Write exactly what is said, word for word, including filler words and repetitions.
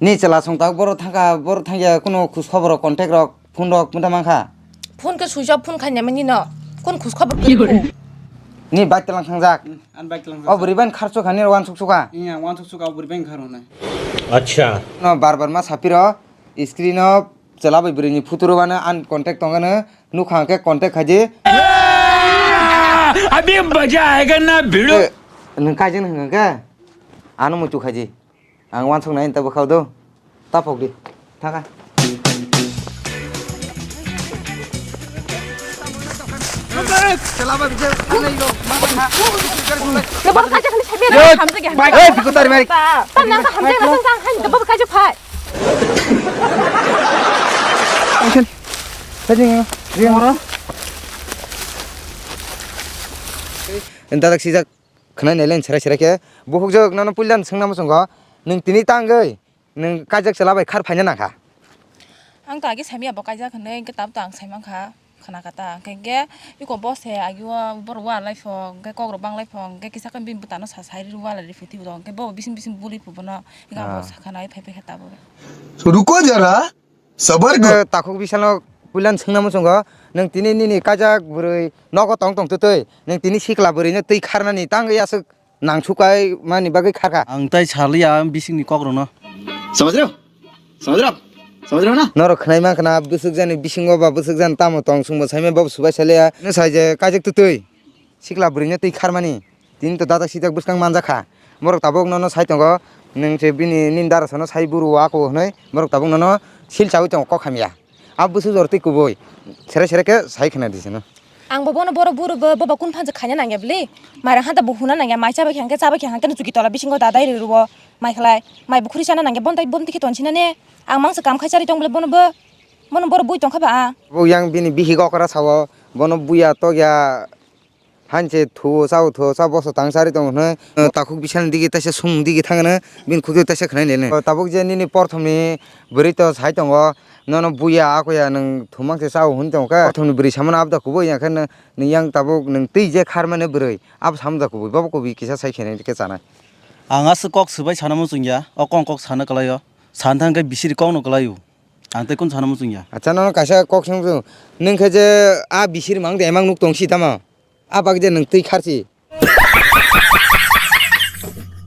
Ni chwla song tak boro thangkha, boro thangya kuno khus khobor rok, contact rok, phone rok muta mankha. Phone khe switch off phone khaina mani no. Kun khus khobor khe. Ni bike talang thangjak. Hmm, an bike talang thangjak. O bwrwi ban kharcho khani wan suk suka. Iya, wan suk suka o bwrwi ban kharo nai. Acha. No bar bar ma sapiro screen o chwla bai bwrwi ni photo rwbano an contact tongano nukha hwnkhe contact khaidi. Abhi maza aayega na bhidu. Eh, nwng kaijak hwnkhe ano muitu khaidi. Ang wansuk nai ta bwkhao do. Ta pok di. Thaka. Nang boro kaijak hwnwi saimaya, nang hamjakya hwnwi. Ei, bikutari mari. Ta, ta nang hamjakya hwnwi, nang hai, nang boro kaijak phai. Action. Sajing, ring oro. Dadak sijak. Khwnai nai len serai serai khe bukhukjwk nono puila swngna muchungo, nwng tini ta wngwi nwng kaijak chwla bai khar phaina nangkha. Ang to age saimaya bo kaijak hwnwi, hwnkhe tabuk to ang saimankha, khwnakha ta. Hwnkhe, hwnkhe iko bo se age o borok wa lai pho, hwnkhe kok rok bang lai pho, hwnkhe kisa khe bini bwtano sa sai rw wa lai rw pho twi bo, hwnkhe bo bising bising buli pho bono, hwnkhe abo Ah. sakha nai phai phai kha tabuk. Ruko jara. Sabar go. Eh, takhuk bisalo puilan swngna muchungo, nwng tini nini kaijak bwrwi nogo tong tong twtwi, nwng tini sikla bwrwino twi kharnani tangwi aswk nangsukai mani bagwi kharkha. Ang tai saliya bisingni kokrokno. Samajh rahe ho? Samajh rahe ho? Samajh rahe ho na? Norok khwnai mankha na bwswk jani bisingo ba bwswk jani tamo tong chwngbo saimaya bobo swbai saliya. Nwng sai je kaijak twtwi. Sikla bwrwino twi kharmani. Tini to dadak sijak bwskang manjakha. Borok tabuk nono sai tongo. Nwng se bini nini darasano sai buru o ako hwnwi. Borok tabuk nono sil chaui tongo kok hamya. A bwswk jora twi kubui. Sere sere khe sai khna di sino. Ang bo bono borok buru bo, bo, bo kun phansa khaina nangya bwle. Mairang hanta bo huna nangya, mai chabai khe hangkhe, chabai khe hangkhe no chuki tola bisingo dadai rw rw o. Mai khlai, mai bukhuri chana nangya, bontai bomti khe tonsina ne. Ang mangsa kam khai chari tong bwle bono bo. Bono borok bui tongkha ba a. Bo yang bini bihik okra sao, bono buya tokya. Hanse thuo, chao thuo, chao boso tang chari tongo hwnwi, takhuk bisani digi taisa sung digi thangno, bini khukjwi taisa khwnai nene. Tabuk je nini porthomni bwrwi to sai tongo, nono buya, akoya nwng thumang se chao hwn tongkha. Porthomni bwrwi samano abda kubui, ya khe nwng yang tabuk nwng twi je kharmani bwrwi, abo samda kubui, bobo kubui kisa sai khenai khe chanai. Ang aswk kok swbai sana muchungya, o kong kok sana kwlaio, sana thangkhe bisiri kokno kwlaio, ang tei kun sana muchungya. Acha, nono kaisa kok swng, nwng khe je a bisiri mang de emang nuk tongsi tamo? A bagwi je nwng twi kharchi,